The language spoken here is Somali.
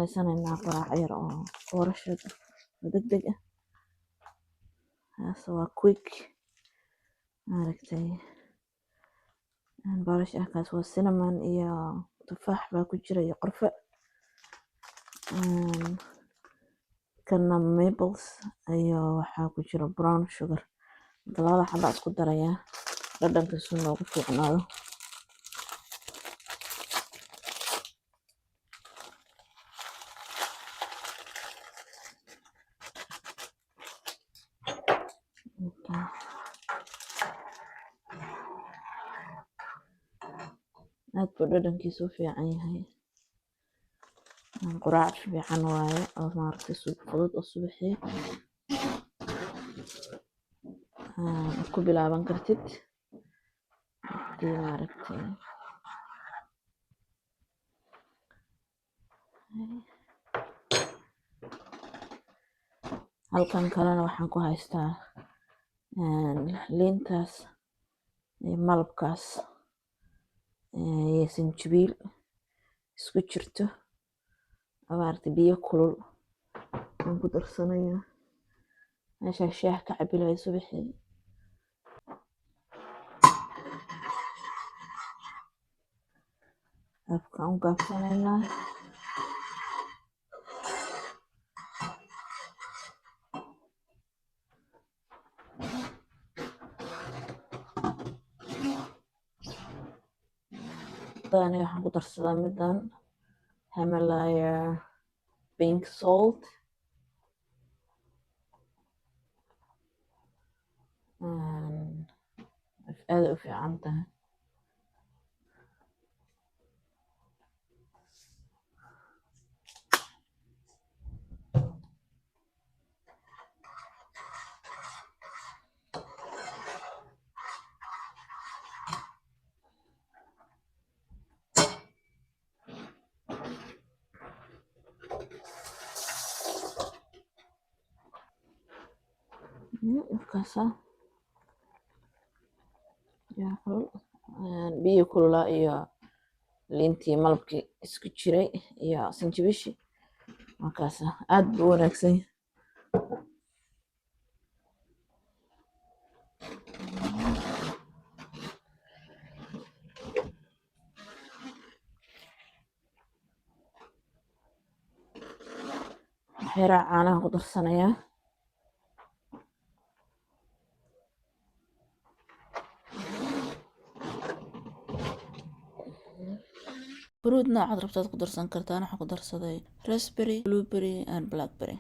Sameysanaynaa quraac yar oo boorasheed ah oo degdeg ah. Kaas waa quick, maaragtay, boorash ah. Kaas waa cinnamon iyo tufaax baa ku jira iyo qorfe. Kana maples iyo waxaa ku jira brown sugar. Marka labada xaba isku darayaa, dhadhanka si noogu fiicnaado. Okay. Aad buu dhadhankiisu u fiican yahay. Quraac fiican waaye oo, maaragtay, fudud oo subaxii aad ku bilaaban kartid hadii, maaragtay. Halkan kalena waxaan ku haystaa liintaas iyo malabkaas iyo sanjabiil isku jirto, maaragtay, biyo kulul aan ku darsanayaa meeshaa shaah ka cabi lahayd subaxii. Afkaan u gaabsanaynaa. Aniga waxaan ku darsadaa midan Himalaya pink salt. Aad u fiican tahay. Markaasa biyaha kulul, biyihii kululaa iyo liintii, malabkii isku jiray iyo sanjabiishii. Markaasa aad buu u wanaagsan yahay. Waxyaraa caanaha ku darsanayaa. Fruit noocaad rabtaad ku darsan kartaan. Waxaan ku darsaday raspberry, blueberry and blackberry.